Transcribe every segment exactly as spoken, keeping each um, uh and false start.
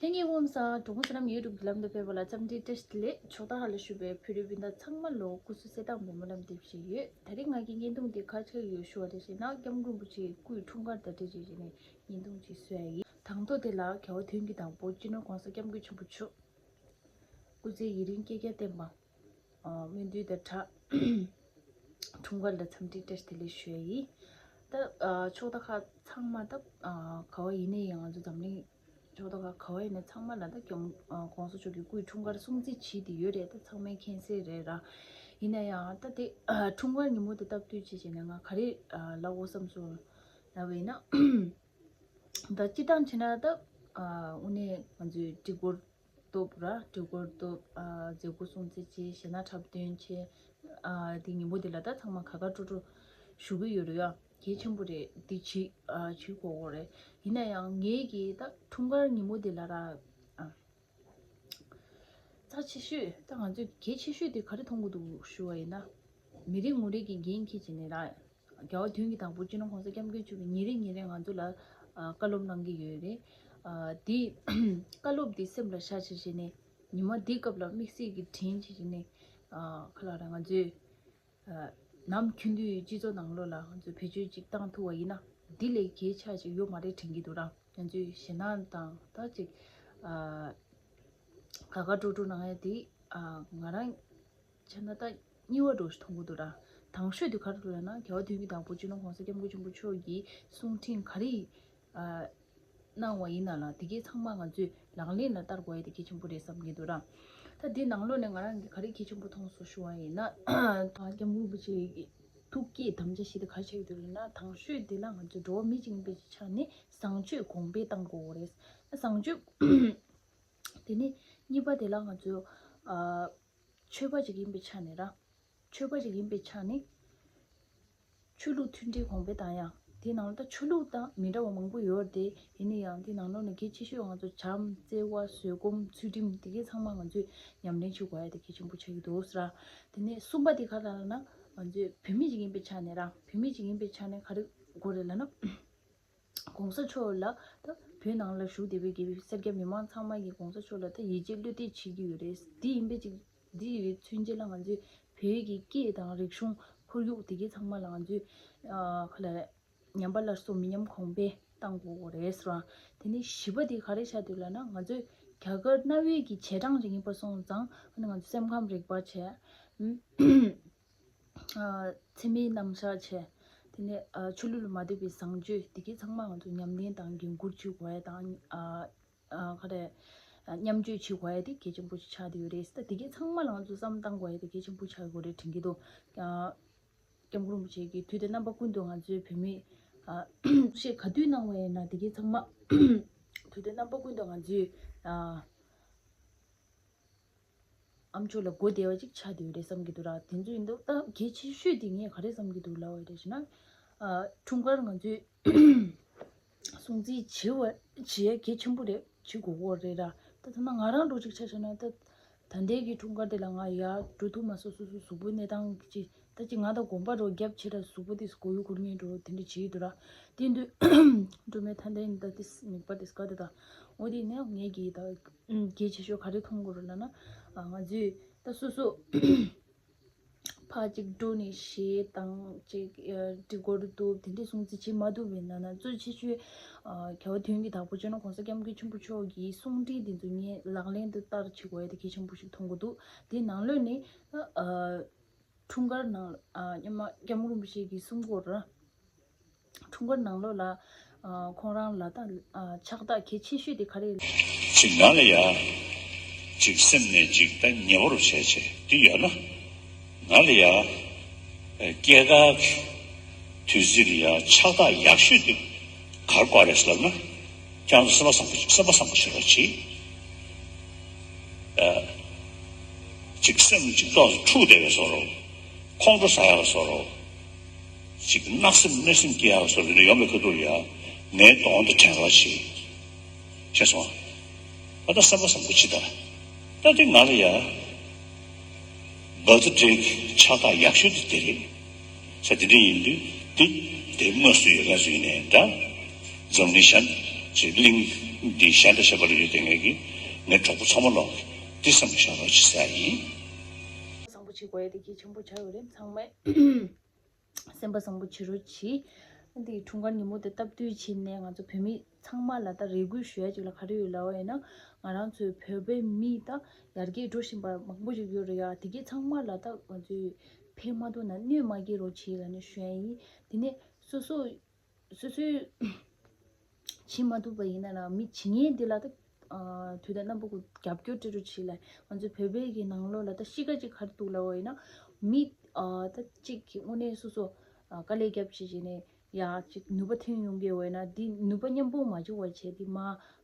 ལྷན་རྒྱས་སྐུ་ཁམས་བཟང་། གྲོགས་པོ་ཚོ་རྣམས་YouTube་གི་ལམ་དུ་ཕེབས་པ་ལ་འཚམས་འདྲི་བཀྲ་ཤིས་བདེ་ལེགས། ཕྱོགས་མཐའ་ཁག་ལ་བཞུགས་པའི་བོད་རིགས་སྤུན་ཟླ་ཚང་མ་ལ་སྐུ་གཟུགས་གསལ་ཐང་མེ་མོ་ལམ་འདེབས་བཞིན་ཡོད། ད་རེས་ང་གི་བརྙན་ཐུང་འདི་ག་རེ་ཆགས་ཡོད་ཞུ་བ་དེ་བཤད་ན། སྐྱབས་མགོན་རིན་པོ་ཆེའི་སྐུའི་འཁྲུངས་སྐར་དང་འབྲེལ་བྱས་བྱས་ནས་བརྙན་ཐུང་ཅིག་བཟོ་ཡ་ཡིན། དང་ཐོག་དེ་ལ་རྒྱལ་བ་དོན་གྱི་བདག་པོ་སྤྱི་ནོར་༸གོང་ས་༸སྐྱབས་མགོན་ཆེན་པོ་མཆོག་སྐུ་ཚེ་ཡུན་རིང་བསྐལ་བརྒྱར་བརྟན་པ། ཨ། སྨོན་འདུན་དང་སྦྲགས་འཁྲུངས་སྐར་ལ་འཚམས་འདྲི་བཀྲ་ཤིས་བདེ་ལེགས་ཞུ་ཡ་ཡིན། ད། ཨ། ཕྱོགས་མཐའ་ཁག་ཚང་མ་ད། ཨ། ག་བ་ཡིན་ན་ཡང་ང་ཚོ་འཛམ་གླིང་ཕྱོགས་མཐའ་ཁག་ག་བ་ཡིན་ན་ཚང་མ་ལ་ད་སྐྱབས། ཨ། ༸གོང་ས་མཆོག་གི་སྐུའི་འཁྲུངས་སྐར་སྲུང་བརྩི་བྱེད་དེ་ཡོད་རེད། ད་ཚང་མས་མཁྱེན་གསལ་རེད་ར། ཡིན་ན་ཡང་ད་དེ། ཨ། འཁྲུངས་སྐར་ཉིན་མོ་དེ་སྟབས་བསྟུན་བྱས་བྱས་ནས་ང་ག་རེ། ཨ། ལབ་དགོས་བསམ་སོང་ལབ་པ་ཡིན་ན། ད་སྤྱིར་བཏང་བྱས་ན་ད། ཨ། དངོས་གནས་ང་ཚོའི་སྒྲིག་གོ་གཏོགས་ར། སྒྲིག་གོ་གཏོགས། ཨ། མཛད་སྒོ་སྲུང་བརྩི་བྱེད། གཞས་སྣ་འཁྲབ་སྟོན་བྱེད། ཨ། དེ་ཉིན་མོ་དེ་ལ་ད་ཚང་མ་དགའ་དགའ་སྤྲོ་སྤྲོ་བཞུགས་ཀྱི་ཡོད་རེད་ཡ། གལ་ཆེན་པོ་རེད། དེ་བྱེད། ཨ། བྱེད་དགོས་ཀྱི་རེད། ཡིན་ན་ཡང་ངེད་ཀྱིས་ད་འཁྲུངས་སྐར་ཉིན་མོ་དེ་ལ་ར། ཨ། རྩ་ཆེ་ཤོས་ད་ང་ཚོས་གལ་ཆེ་ཤོས་དེ་ག་རེ་མཐོང་གི་འདུག་ཞུ་བ་ཡིན་ན། མི་རེ་ངོ་རེ་གི་འགན་འཁྱེར་བྱས་ནས་ར། རྒྱལ་བ་དོན་གྱི་བདག་པོ་སྤྱི་ནོར་༸གོང་ས་༸སྐྱབས་མགོན་མཆོག་གིས་ཉིན་རེ་ཉིན་རེ་ང་ཚོ་ལ། ཨ། བཀའ་སློབ་གནང་གི་ཡོད་རེད། ཨ། དེ་བཀའ་སློབ་དེ་སེམས་ལ་བཞག་བྱས་བྱས་ནས་ཉི་མ་འདིའི་སྐབས་ལ་དམིགས་བསལ་གྱི་དྲན་བྱས་བྱས་ནས། ཨ། ག་ལབ་ར། ང་ཚོས། ཨ། ནམ་རྒྱུན་དུ་སྤྱི་ཚོགས་ནང་ལོགས་ལ་ང་ཚོས་བེད་སྤྱོད་ཅིག་བཏང་ཐུབ་པ་ཡིན་ན་འདི་ལས་གལ་ཆེ་ཅིག་ཡོད་མ་རེད་དྲན་གྱི་འདུག་ར། ང་ཚོས་གཞས་སྣ་དང་ད་ཅིག། ཨ། དགའ་དགའ་སྤྲོ་སྤྲོ་གནང་ཡ་དེ། ཨ། ང་རང་བྱས་ན་ད་གཉིས་པ་འདྲ་ཞིག་མཐོང་གི་འདུག་ར། དང་ཤོས་དེ་ག་རེ་རེད་ལབ་ན། རྒྱལ་བ་དོན་གྱི་བདག་པོ་སྤྱི་ནོར་༸གོང་ས་༸སྐྱབས་མགོན་ཆེན་པོ་མཆོག་གིས་གསུང་འཕྲིན་ག་རེ། ཨ། གནང་བ་ཡིན་ན་ལ་དེ་གའི་ཚང་མ་ང་ཚོས་ལག་ལེན་ལ་བསྟར་དགོས་ཡ་དེ་གལ་ཆེན་པོ་རེད་བསམ་གྱི་འདུག་ར། ད་དེ་ནང་ལོགས་ནས་ང་རང་གིས་ག་རེ་གལ་ཆེན་པོ་མཐོང་སོང་ཞུ་བ་ཡིན་ན། ད་སྐྱབས་མགོན་རིན་པོ་ཆེ་གི་ཐུགས་བསྐྱེད་དམ་བཅའ་བཞི་དེ་ག་རེ་ཆགས་ཀྱི་འདུག་ལབ་ན། དང་ཤོས་དེ་ལ་ང་ཚོ་འགྲོ་བ་མི་གཅིག་ཡིན་པའི་ཆ་ནས་བཟང་སྤྱོད་གོང་འཕེལ་གཏང་དགོས་རེད། བཟང་སྤྱོད་དེ་ནས་གཉིས་པ་དེ་ལ་ང་ཚོ། ཨ། ཆོས་པ་ཅིག་ཡིན་པའི་ཆ་ནས་ར། ཆོས་པ་ཅིག་ཡིན་པའི་ཆ་ནས་ཆོས་ལུགས་མཐུན་སྒྲིལ་གོང་འཕེལ་བཏང་ཡ། དེ་ནང་ལ་ད་ཆོས་ལུགས་དང་མི་འདྲ་བ་མང་པོ་ཡོད་རེད་དེ། ཡིན་ན་ཡང་དེ་ནང་ལོགས་ནས་གལ་ཆེ་ཤོས་ང་ཚོ་བྱམས་བརྩེ་བ་བཟོད་སྒོམ་ཚུལ་ཁྲིམས་དེ་གའི་ཚང་མ་ང་ཚོས་ཉམས་ལེན་བྱེད་དགོས་ཡ་དེ་གལ་ཆེན་པོ་ཆགས་ཀྱི་འདུག་ཟེར། དེ་ནས་གསུམ་པ་དེ་ག་རེ་ལབ་ན། ང་ཚོས་བོད་མི་ཅིག་ཡིན་པའི་ཆ་ནས་ར། བོད་མི་ཅིག་ཡིན་པའི་ཆ་ནས་ག་རེ་དགོས་རེད་ལབ་ན། ༸གོང་ས་མཆོག་ལ་ད་བོད་ནང་ལ་བཞུགས་བསྡད་པའི་དགེ་བའི་སེར་སྐྱ་མི་མང་ཚང་མ་གིས་༸གོང་ས་མཆོག་ལ་ད་ཡིད་ཆེས་བློ་གཏད་བྱེད་ཀྱི་ཡོད་རེད། འདི་ཡིན་པའི་ཅིག། འདི་ཡི་མཚོན་བྱེད་ལ་ང་ཚོས་བོད་ཀྱི་སྐད་དང་རིག་གཞུང་ཁོར་ཡུག་དེ་གའི་ཚང་མ་ལ་ང་ཚོས། ཨ། ག་ལ། ཉམས་པ་སླར་གསོ་མི་ཉམས་གོང་འཕེལ་གཏང་དགོས་རེད་ཟེར་བ། དེ་ནས་བཞི་པ་དེ་ག་རེ་ཆགས་འདུག་ལབ་ན། ང་ཚོས་རྒྱ་གར་གནའ་བོའི་གི་རྗེས་འབྲང་ཅིག་ཡིན་པ་སོང་ཙང་། ཨ་ནི་ང་ཚོ་སེམས་ཁམས་རིག་པ་བྱས། ཨ། འཚེ་མེད་རྣམ་གཞག་བྱས། དེ་ནས། ཨ། ཆོས་ལུགས་ལ་མ་ལྟོས་པའི་བཟང་སྤྱོད་དེ་གའི་ཚང་མ་ང་ཚོ་ཉམས་ལེན་དང་འགན་འཁུར་བྱེད་དགོས་ཡ་དང་། ཨ། ཨ། ག་རེ། ཨ། མཉམ་སྤྱོད་བྱེད་དགོས་ཡ་དེ་གལ་ཆེན་པོ་ཞིག་ཆགས་བསྡད་ཡོད་རེད། ད་དེ་གའི་ཚང་མ་ལ་ང་ཚོ་བསམ་བཏང་དགོས་ཡ་དེ་གལ་ཆེན་པོ་ཆགས་ཡོད་རེད་དྲན་གྱི་འདུག། ཨ། སྐྱབས་མགོན་རིན་པོ་ཆེ་གིས་དུས་དང་རྣམ་པ་ཀུན་ཏུ་ང་ཚོའི་བོད་མི། ཨ། གསུང་བཤད་ག་དུས་གནང་བ་ཡིན་ན་དེ་གའི་ཚང་མ་དུས་དང་རྣམ་པ་ཀུན་ཏུ་ང་ཚོའི། ཨ། ཨ་མཆོག་ལ་གོ་བདེ་བ་ཅིག་ཆགས་བསྡད་ཡོད་རེད་བསམ་གྱི་འདུག་ར། དེ་ཚོ་ཡིན་དུས་ད་གལ་ཆེ་ཤོས་དེ་ངས་ག་རེ་བསམ་གྱི་འདུག་ལབ་པ་རེད་ཟེར་ན། ཨ། འཁྲུངས་སྐར་ང་ཚོས་སྲུང་བརྩི་བྱེད་པ་བྱེད་ཡ་གལ་ཆེན་པོ་རེད། བྱེད་དགོས་ཀྱི་རེད་ར། ད་ཐ་ན་ང་རང་འདྲ་ཅིག་ཆ་བཞག་ན། ད་ད་ལྟའི་གི་འཁྲུངས་སྐར་དེ་ལ་ང་ཡར་འགྲོ་ཐུབ་མ་སོང་། སོ་སོ་གཟུགས་པོའི་གནས་སྟངས་ཀྱི། ད་ཅིག་ང་དང་དགོན་པ་འགྲོ་རྒྱབ་ཆེ་ར་གཟུགས་པོ་དེ་སྒོ་ཡུ་འཁུར་མཁན་འགྲོ་དེ་འདྲ་བྱེད་ཀྱི་འདུག་ར། དེ་དུས་འགྲོ་མེད་ད་ལྟའི་ད་དེ་མིག་པ་དེ་སྐ་དེ་ད། འོ་དེ་ནས་ངས་ཀྱིས་ད་གལ་ཆེ་ཤོས་ག་རེ་མཐོང་དགོས་རེད་ལབ་ན། ཨ། ང་ཚོས་ད་སོ་སོ་ཕར་ཅིག་འགྲོ་ནས་གཞས་དང་ཅིག། ཨ། སྒྲིག་གོ་རུ་འདུག་དེ་འདྲའི་སྲུང་བརྩི་བྱེད་མ་ཐུབ་པའི་ནང་ན། གཙོ་ཆེ་ཤོས། ཨ། རྒྱལ་བ་དོན་གྱི་བདག་པོ་སྤྱི་ནོར་༸གོང་ས་༸སྐྱབས་མགོན་ཆེན་པོ་མཆོག་གི་གསུང་འཕྲིན་དེ་ཚོ་ངས་ལག་ལེན་དུ་བསྟར་བྱེད་དགོས་ཡ་དེ་གལ་ཆེན་པོ་ཞིག་མཐོང་གི་འདུག། དེ་ནང་ལོགས་ནས། ཨ། འཁྲུངས་སྐར་ནང་། ཨ། སྔོན་མ་སྐྱབས་མགོན་རིན་པོ་ཆེ་གིས་གསུང་གོ་ར། འཁྲུངས་སྐར་ནང་ལོགས་ལ། ཨ། ཁོང་རང་ལ་ད། ཨ། ཕྱག་རྟགས་གལ་ཆེ་ཤོས་དེ་ག་རེ། ཅིག་ང་ལ་ཡ། ཅིག་སེམས་ནས་ཅིག་ད་ཉེ་བོར་བྱས་བྱས་དེ་ཡོད་ན། ང་ལ་ཡ། ཨ། སྐྱེས་སྐར་གྱི་དུས་ཚིགས་ལ་ཡ་ཕྱག་རྟགས་ཡག་ཤོས་དེ་ག་རེ་དགོས་རེད་ལབ་ན། ཁྱེད་རང་ཚོ་སེམས་པ་བཟང་པོ། སེམས་པ་བཟང་པོ་བྱེད་རོགས་གྱིས། ཨ། ཅིག་སེམས་ཅིག་ཏོག་ཙམ་འཁྲུག་བསྡད་པའི་བཟོ་འདྲ། ཁོང་ཁྲོ་ཟ་ཡག་བཟོ་འདྲ། ཅིག་གནག་སེམས་གནོད་སེམས་སྐྱེ་ཡག་བཟོ་འདྲ་ཡོང་བའི་ཁ་ཐུག་ལ་ཡ། ངའི་གདོང་དེ་དྲན་རོགས་གྱིས། ཤེས་སོང་ཨ། ད་སེམས་པ་བཟང་པོ་བྱེད་ད། ད་དེ་ང་ལ་ཡ། བར་ཐི་ཌེ་གི་ཕྱག་རྟགས་ཡག་ཤོས་དེ་དེ་རེད། ས་དེ་འདྲ་ཡིན་དུས་དེ་དེ་དངོས་སུ་ཡོད་མཁན་ཚོ་ཡིན་ནའི་འདྲ། འཛམ་གླིང་གཞན་ཅིག་གླིང་ འདི་ཤ་འདྲ་ཤ་པ་རེ་ཡོད་དེ་ངས་ཀྱི་ངའི་གྲོགས་པོ་ཚང་མ་ལོག་འདི་བསམ་བློ་བཞག་རོགས་བྱེད་ས་ཡིན། བཟང་པོ་བྱེད་དགོས་ཡ་དེ་གལ་ཆེན་པོ་ཆགས་ཡོད་རེད། ཚང་མས་སེམས་པ་བཟང་པོ་བྱེད་རོགས་གྱིས། འདི་འཁྲུངས་སྐར་ཉིན་མོ་དེ་སྟབས་བསྟུན་བྱས་ནས་ང་ཚོ་བོད་མི་ཚང་མ་ལ་ད་རེ་སྐུལ་ཞུ་ཡ་ཅིག་ལ་ག་རེ་ཡོད་ལབ་པ་ཡིན་ན། ང་རང་ཚོའི་བོད་པའི་མི་ད་ཡར་རྒྱས་འགྲོ་བཞིན་པ་མང་པོ་ཞིག་ཡོད་རེད་ཡ། དེ་གས་ཚང་མ་ལ་ད་ང་ཚོས་ཕན་མ་ཐོགས་ན་གནོད་མ་སྐྱེལ་རོགས་བྱེད་ལབ་ནས་ཞུ་ཡ་ཡིན། དེ་ནས་སོ་སོ་སོ་སོའི་བྱེད་མ་ཐུབ་པ་ཡིན་ན་རང་མི་བྱེད་མཁན་དེ་ལ་ད་དུས་དང་རྣམ་པ་ཀུན་རྒྱབ་སྐྱོར་སྤྲད་རོགས་བྱེད་ལ། ང་ཚོའི་བོད་པའི་གི་ནང་ལོགས་ལ་ད་གཤིས་ཀ་ཅིག་ག་རེ་འདུག་ལབ་པ་ཡིན་ན། མི་ད་གཅིག་གི་དངོས་གནས་སོ་སོ་དཀའ་ལས་རྒྱབ་བྱེད་བྱེད་ནས་ཡ་གཅིག་ནུས་པ་ཐོན་ཡོང་གི་ཡོད་ན་འདི་ནུས་པ་མཉམ་སྤུངས་མ་བྱེད་པ་བྱས་ཏེ་མ་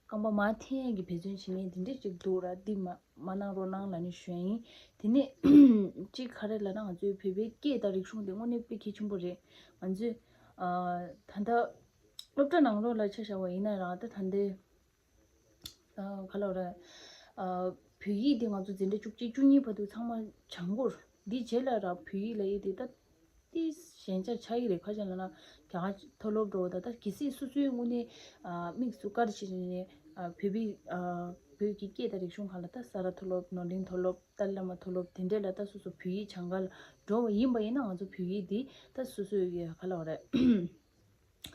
རྐང་པ་མ་འཐེན་ཡ་གི་འབད་བརྩོན་བྱེད་མཁན་དེ་འདྲས་ཅིག་འདུག་ར། འདི་མ་མ་གནང་རོགས་གནང་ལབ་ནས་ཞུ་ཡ་ཡིན། དེ་ནས་གཅིག་ག་རེ་ལབ་ན་ང་ཚོའི་བོད་པའི་སྐད་དང་རིག་གཞུང་དེ་དངོས་གནས་དཔེ་གལ་ཆེན་པོ་རེད། ང་ཚོས་ད་ལྟ་སློབ་གྲྭ་ནང་ལོགས་ལ་ཆ་བཞག་པ་ཡིན་ན་རང་ད་ད་ལྟའི་ག་ལ་རེད། བོད་ཡིག་དེ་ང་ཚོ་འཛིན་གྲྭ་བཅུ་གཅིག་བཅུ་གཉིས་བར་དུ་ཚང་མ་སྦྱང་དགོས། འདི་རྗེས་ལ་ར་བོད་ཡིག་ལབ་ཡས་དེ་ད་ཏིས་ཞན་ཆ་ཆགས་ཀྱི་རེད། ཁ་ཅིག་ལབ་ན་རྒྱ་གར་མཐོ་སློབ་འགྲོ་བ་ད་ད་གལ་སྲིད་སོ་སོའི་དངོས་གནས་དམིགས་སུ་བཀར་བྱས་ནས་བོད་པའི་བོད་ཀྱི་སྐད་དང་རིག་གཞུང་སྒང་ལ་ད་ས་རཱ་མཐོ་སློབ་ནོར་གླིང་མཐོ་སློབ་ཏཱ་ལའི་བླ་མ་མཐོ་སློབ་དེ་འདྲས་ལ་ད་སོ་སོ་བོད་ཡིག་སྦྱང་ག་ལ་འགྲོ་བ་ཡིན་པ་ཡིན་ན་ང་ཚོ་བོད་ཡིག་འདི་ད་སོ་སོའི་ག་ལ་བ་རེད།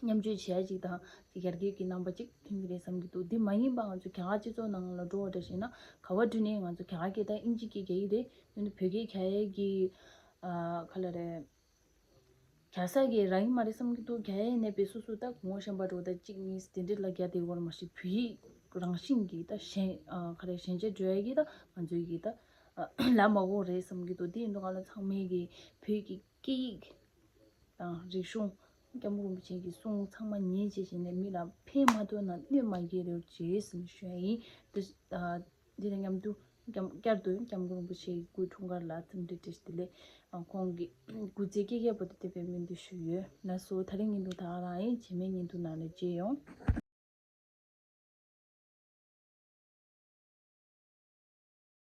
མཉམ་སྤྱོད་བྱེད་ཡ་ཅིག་དང་ཡར་རྒྱས་ཀྱི་རྣམ་པ་ཅིག་ཐོན་གྱི་རེད་བསམ་གྱི་འདུག་འདི་མ་ཡིན་པ་ང་ཚོ་རྒྱ་གར་སྤྱི་ཚོགས་ནང་ལ་འགྲོ་བ་འདྲ་བྱས་ན་ག་བ་འགྲོ་ནས་ང་ཚོ་རྒྱ་གར་སྐད་དང་དབྱིན་ཇི་སྐད་རྒྱག་གི་རེད། ཡིན་ན་བོད་སྐད་རྒྱག་ཡ་གི་ཨ་ག་ལ་རེད། རྒྱག་ས་གི་རག་གི་མ་རེད་བསམ་གྱི་འདུག་རྒྱག་ཡ་ཡིན་ནའི་དཔེ་སོ་སོ་ད་ངོ་ཤེས་པ་འགྲོ་ད་གཅིག་གཉིས་དེ་འདྲས་ལ་རྒྱག་བསྡད་ཡོད་རེད། མ་གཞི་བོད་ཡིག་རང་བཞིན་གྱི་ད་ཞན་ཨ་ག་རེ་ཞན་ཆ་འགྲོ་ཡ་གི་ད་ང་ཚོའི་གི་ད་ལ་མ་དགོས་རེད་བསམ་གྱི་འདུག་དེ་ཡིན་དུས་ག་ལ་ཚང་མས་གི་བོད་ཀྱི་སྐད་ཡིག་དང་རིག་གཞུང་། སྐྱབས་མགོན་རིན་པོ་ཆེ་གི་གསུང་ཚང་མ་ཉན་བྱས་བྱས་ནས་མི་ལ་ཕན་མ་ཐོགས་ན་གནོད་མ་སྐྱེལ་རོགས་བྱེད་ཟེར་ནས་ཞུ་ཡ་ཡིན། དེ་ཨ་འདི་དང་མཉམ་དུ་བསྐྱར་དུ་སྐྱབས་མགོན་རིན་པོ་ཆེའི་སྐུའི་འཁྲུངས་སྐར་ལ་འཚམས་འདྲི་བཀྲ་ཤིས་བདེ་ལེགས། ཁོང་གི་སྐུ་ཚེ་བསྐལ་བརྒྱའི་བར་དུ་བརྟན་པའི་སྨོན་འདུན་ཞུ་ཡོད། ལགས་སོ། དེ་རིང་བརྙན་ཐུང་ད་ག་རང་ཡིན། རྗེས་མའི་བརྙན་ཐུང་ནང་ལ་མཇལ་ཡོང་།